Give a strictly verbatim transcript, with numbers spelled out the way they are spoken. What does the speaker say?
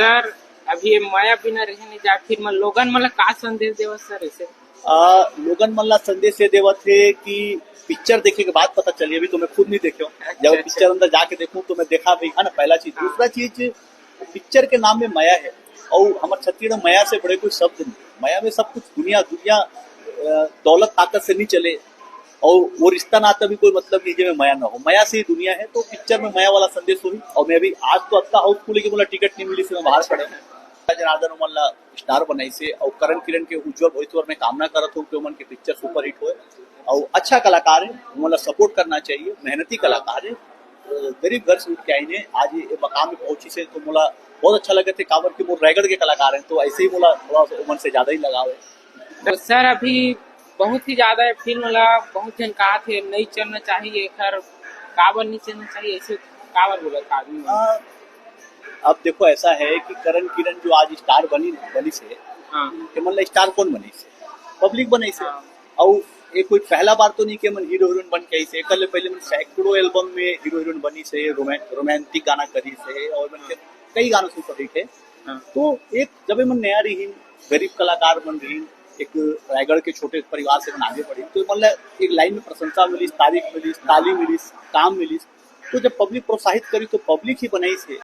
Sir, अभी ये मया बिना रहे नहीं जा, फिर मैं लोगन मन ला का संदेश देवत सर ऐसे? आ, लोगन मन ला संदेश ये देवत हे कि पिक्चर देखे के बाद पता चली, अभी तो मैं खुद नहीं देखे हूँ। अच्छा, जब अच्छा। पिक्चर अंदर जाके देखूँ तो मैं देखा भी है ना, पहला चीज। हाँ। दूसरा चीज, पिक्चर के नाम में मया है और हमारे छत्तीसगढ़ में मया से बड़े कोई शब्द नहीं। मया में सब कुछ दुनिया, दुनिया अ, दौलत ताकत से नहीं चले और वो रिश्ता नाता भी कोई मतलब नहीं जेमे मया ना हो। मया से ही दुनिया है, तो पिक्चर में मया वाला संदेश होही। और मैं अभी आज तो अतका हाउसफुल है कि मोला टिकट नहीं मिली से मैं बाहर खड़े हूँ। जनार्दन ओमन ला स्टार बनाइसे और करण किरण के उज्जवल भविष्य बर मैं कामना करत हूँ कि ओमन के पिक्चर सुपरहिट होए और अच्छा कलाकार है, ओमन ला सपोर्ट करना चाहिए, मेहनती कलाकार है। अ, गरीब घर से उठ के आइन हे, आज ये मकाम में पहुंचिसे तो मोला बहुत अच्छा लगथे, काबर कि मोर रायगढ़ के कलाकार हैं, तो ऐसे ही मोला थोड़ा सा ओमन से ज्यादा ही लगाव है। तो सर, अभी बहुत ही ज्यादा ये फिल्म ला बहुत झन कहा थे नहीं चलना चाहिए, एकर काबर नहीं चलना चाहिए, ऐसे काबर बोलत आदमी मन? हाँ, अब देखो, ऐसा है कि करण किरण जो आज स्टार बनी, बनिसे, हाँ। ये मतलब स्टार कौन बनिसे? पब्लिक बनिसे। हाँ। और ये कोई पहला बार तो नहीं कि मन हीरो हीरोइन बन के आइसे, एकर ले पहले मन सैकड़ों एल्बम में हीरो हीरोइन बनिसे, रोमा-, रोमांटिक गाना करिसे और मन के हाँ। कई गाना सुपरहिट है। हाँ। तो एक जब ये मन नया रहिन, गरीब कलाकार मन रहिन, एक रायगढ़ के छोटे परिवार से मन आगे बढ़िन, तो मतलब एक लाइन में प्रशंसा मिलिस, तारीफ मिलिस, ताली मिलिस, काम मिलिस। तो जब पब्लिक प्रोत्साहित करी तो पब्लिक ही बनाइसे।